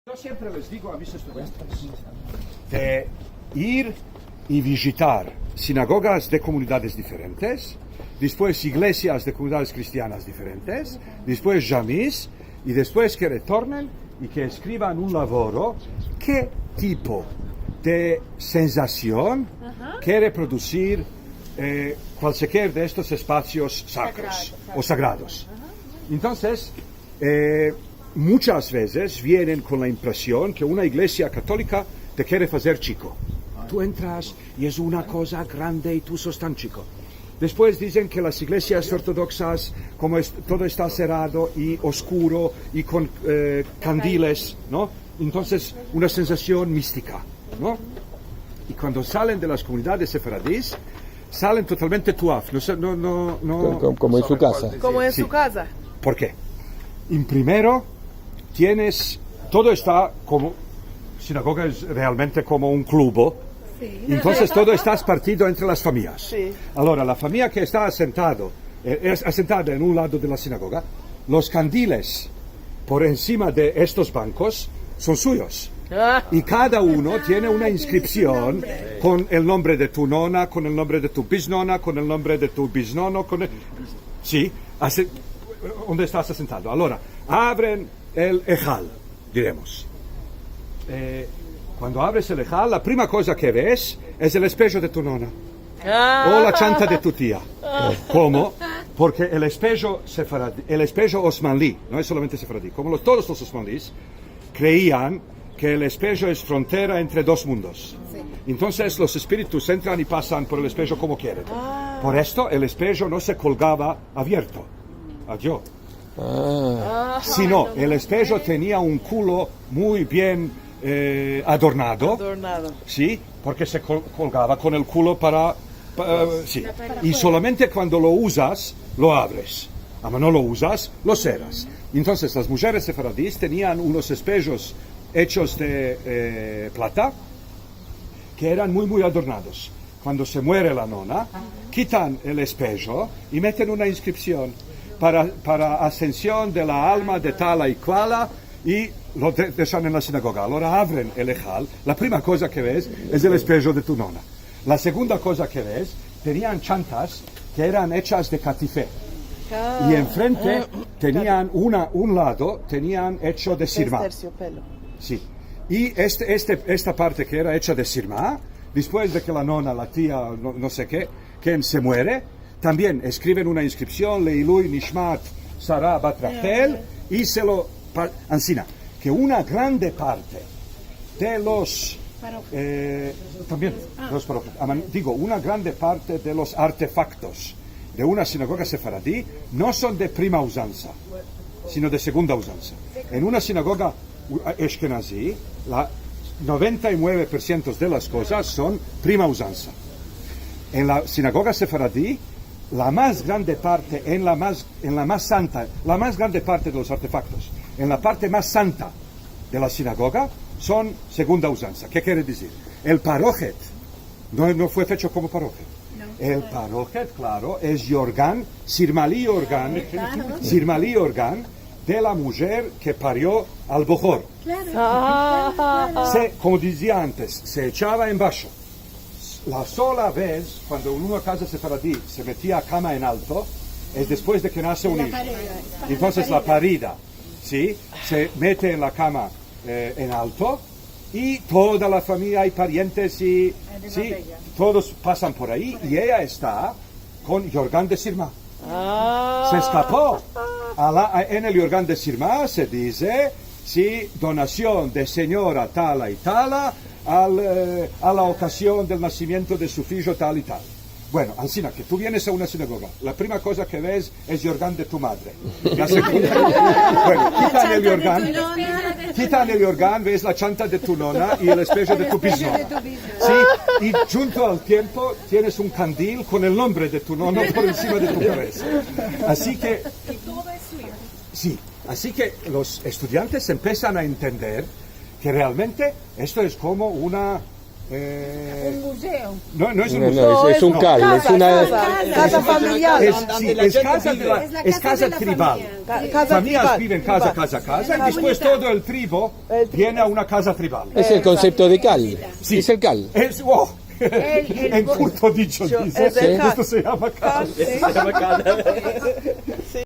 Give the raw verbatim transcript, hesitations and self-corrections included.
Yo siempre les digo a mis estudiantes de ir i vijitar sinagogas de komunidades diferentes, despues iglesias de komunidades kristianas diferentes, despues džamis, i despues ke retornen i ke eskrivan un lavoro ke tipo de sensasion kere produsir, eh, kualkier de estos espasios sakros o sagrados. Entonses, eh, muchas vezes vienen kon la impresion ke una iglesia katolika te kere fazer chiko. Tu entras i es una koza grande i tu sos tan chiko. Despues dizen ke las iglesias ortodoksas, komo es, todo esta serado i oskuro i kon, eh, kandiles, no? Entonses, una sensasion mistika, no? I kuando salen de las komunidades sefaradis, salen totalmente tuaf, no se, no, no, no. Komo, komo en su kaza. Komo en su kaza. Por ke? En primero, tienes, todo esta komo, sinagoga es realmente komo un klubo. Si. Entonses todo esta espartido entre las famiyas. Si. Agora, la famiya ke esta asentado, eh, es asentada en un lado de la sinagoga, los kandiles por ensima de estos bankos son suyos. I kada uno tiene una inskripsion kon el nombre de tu nona, kon el nombre de tu biznona, kon el nombre de tu biznono, kon el, si, ase-, onde estas asentado. Agora, avren el ejal, diremos. Eh, kuando avres el ejal, la prima koza ke ves es el espejo de tu nona. O la chanta de tu tia. Komo? Porke el espejo sefaradi, el espejo osmanli, no es solamente sefaradi, komo los, todos los osmanlis kreian ke el espejo es frontera entre dos mundos. Entonses los espiritus entran i pasan por el espejo komo keren. Por esto el espejo no se kolgava avierto. Adio. Sino el espejo tenia un kulo muy bien, eh, adornado. Adornado. Si, porke se kol-, kolgava kon el kulo para, pa-, eh, si. I solamente kuando lo uzas, lo avres. Ama no lo uzas, lo seras. Entonses las mujeres sefaradis tenian unos espejos echos de, eh, plata ke eran muy, muy adornados. Kuando se muere la nona, kitan el espejo i meten una inskripsion para, para asension de la alma de tala i kuala, i lo de-, deshan en la sinagoga. Agora avren el ejal, la prima koza ke ves es el espejo de tu nona. La segunda koza ke ves, tenian chantas ke eran echas de katife. I enfrente tenian una, un lado, tenian echo de sirma. Tersiopelo. Si. I este, este, esta parte ke era echa de sirma, despues de ke la nona, la tia, no, no se ke, ken se muere, tambien eskriven una inskripsion, Leilui Nishmat Sara Bat Rachel, i se lo pa-, ansina, ke una grande parte de los, eh, tambien, los parojot, ama, digo, una grande parte de los artefaktos de una sinagoga sefaradi no son de prima uzansa, sino de segunda uzansa. En una sinagoga u-, eshkenazi, la noventa i mueve por siento de las kozas son prima uzansa. En la sinagoga sefaradi, la mas grande parte, en la mas, en la mas santa, la mas grande parte de los artefaktos, en la parte mas santa de la sinagoga, son segunda uzansa. Ke kere dizir? El parohet no, no fue fecho komo parohet. El parohet, klaro, es yorgan, sirmali yorgan, sirmali yorgan de la mujer ke pario al bohor. Se, komo dizia antes, se echava embasho. La sola vez kuando en una kaza sefaradi se metia kama en alto es despues de ke nase un ijo. Entonses la parida, si, se mete en la kama, eh, en alto, i toda la famiya i parientes i, si, todos pasan por ayi, i eya esta kon yorgan de sirma. Se eskapo. A la, a, en el yorgan de sirma se dize, si, donasion de sinyora tala i tala al, eh, a la okazion del nasimiento de su fijo tal i tal. Bueno, ansina ke tu vienes a una sinagoga, la prima koza ke ves es yorgan de tu madre. La segunda, bueno, kitan el yorgan, kitan el yorgan, ves la chanta de tu nona i el espejo de tu biznona. Si, i djunto al tiempo tienes un kandil kon el nombre de tu nono por ensima de tu kavesa. Ansi ke, si, ansi ke los estudiantes empesan a entender ke realmente esto es komo una Eh, Un muzeo. no, no es un No, museo. no, es, es un kal, es una... Kaza, kaza familiar. Es, si, es kaza de la, es kaza tribal. Ka-, kaza Famias tribal, biven kaza, tribal. kaza, kaza, i despues todo el tribo viene a una kaza tribal. Es el konsepto de kal. Si. Es el kal. Es, oh, en kurto dicho, dize. Es el kal. Esto se yama kal. Si.